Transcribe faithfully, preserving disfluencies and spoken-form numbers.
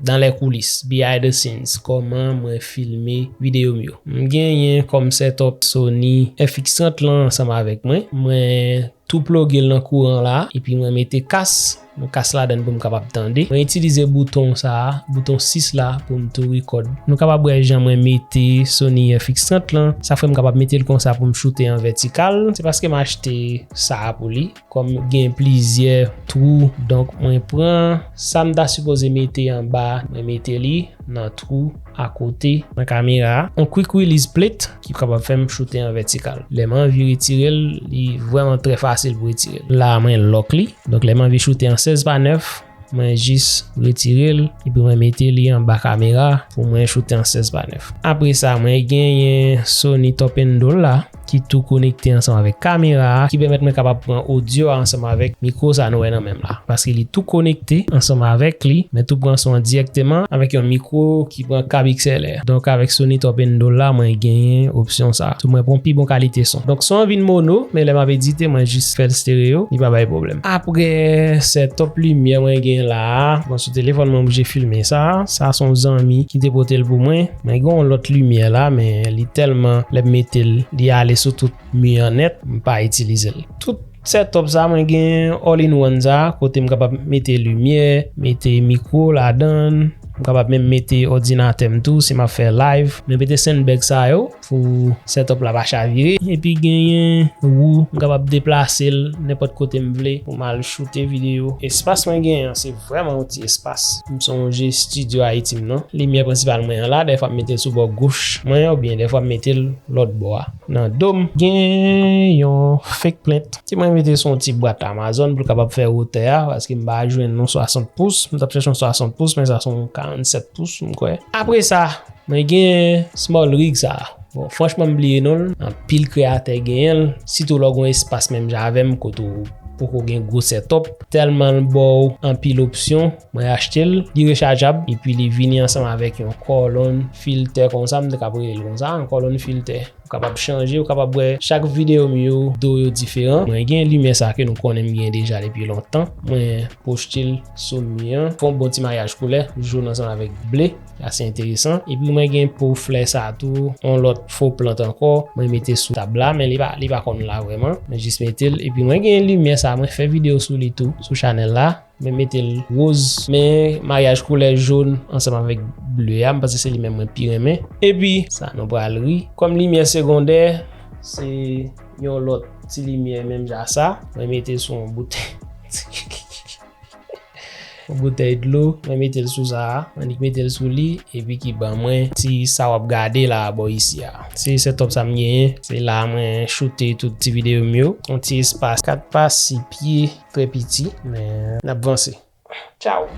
dans les coulisses, behind the scenes, kòman mwen filme videyo m yo. M genyen kòm setup Sony F X trant lan ansanm avèk mwen. Mwen tou ploge l nan kouran la, epi mwen mete kas, yon kas ladan l pou m kapab tande. Mwen itilize bouton sa a, bouton sis la pou m tou record. Nou kapab wè jan mwen mete Sony F X trant lan. Sa fè m kapab mete l konsa pou m choute an vètikal. Se paske m achte sa a pou li. Kòm gen plizyè twou, donk mwen pran sa m ta sipoze mete anba, mwen mete li nan twou akote nan kamera a. Yon quick release plate ki kapab fè m choute an vètikal. Lè m anvi retire l, li vrèman trè fasil pou retire l. La a mwen lock li. Donk lè m anvi choute an sèz pa nèf, mwen jis retire l, epi mwen mete li anba kamera pou mwen choute an sèz pa nèf. Apre sa, mwen genyen Sony Top Handle la, ki tou konekte ansanm avèk kamera a, ki pèmèt mwen kapab pran odyo a ansanm avèk mikwo sa nou wè nan men m la. Paske li tou konekte ansanm avèk li, mwen tou pran son an dirèkteman avèk yon mikwo ki pran kab X L R. Donk, avèk Sony Top Handle la, mwen genyen opsyon sa. So, mwen pran pi bon kalite son. Donk, son an vin mono, men lè m ap edite, mwen jis fè l stereo, li pa bay pwoblèm. Apre, setup limyè mwen gen la a, bon, sou telefòn mwen oblije filme sa. Sa se yon zanmi ki te pote l pou mwen. Mwen gen yon lòt limyè la, men li tèlman, lè m mete l, li ale sou tout mi an nèt, m pa itilize l. Tout setup sa, mwen gen all in one sa, kote m kapab mete limyè, mete mikwo ladan l, m kapab menm mete òdinatè m tou si m ap fè live. Mwen mete sandbag sa yo pou setup la pa chavire. Epi genyen wou, m kapab deplase l nenpòt kote m vle pou m al choute videyo. Espas mwen genyen an, se vrèman yon ti espas. M sonje estidyo Ayiti m nan. Limyè prensipal mwen an la, dèfwa m mete l sou bò goch mwen, oubyen dèfwa m mete l lòt bò a, nan do m. Gen yon fake plant ke mwen mete sou yon ti bwat Amazon pou l kapab fè wotè a, paske m pa jwenn yon swasant pous. M t ap chèche yon swasant pous, men sa se yon karannsèt pous, m kwè. Apre sa, mwen gen small rig sa. Bon, franchman, m bliye non l. Anpil kreyatè genyen l, sitou lè w gen yon espas menm jan avè m, kote w poko gen gwo setup. Tèlman l ba w anpil opsyon, mwen achte l, li rechajab, epi li vini ansanm avèk yon kòlonn filtè konsa, m te kab rele l konsa, yon kòlonn filtè. Ou kapab chanje, ou kapab wè chak videyo m yo, do yo diferan. Mwen gen limyè sa ke nou konnen m gen deja depi lontan. Mwen pwote l sou mi an. Fè yon bon ti maryaj koulè, jòn ansanm avèk ble. Ase enteresan. Epi mwen gen po flè sa tou, yon lòt fo plant ankò. Mwen mete sou tab la, men li pa, li pa konn la vrèman. Mwen jis mete l. Epi mwen gen limyè sa, mwen fè videyo sou li tou, sou chanèl la. Mwen mete l woz, men maryaj koulè jòn ansanm avèk ble a, m panse se li menm mwen pi renmen. Epi, sa nou pral ri. Kòm limyè segondè, se yon lòt ti limyè menm jan sa. Mwen mete sou yon boutèy. Yon boutèy dlo, mwen mete l sou sa a. Mwen nik mete l sou li, epi ki ban mwen ti sa w ap gade la a bò isi a. Se setup sa m genyen. Se la a mwen choute tout ti videyo m yo. Yon ti espas kat pa sis pye. Trè piti, men n ap vanse. Tchaw!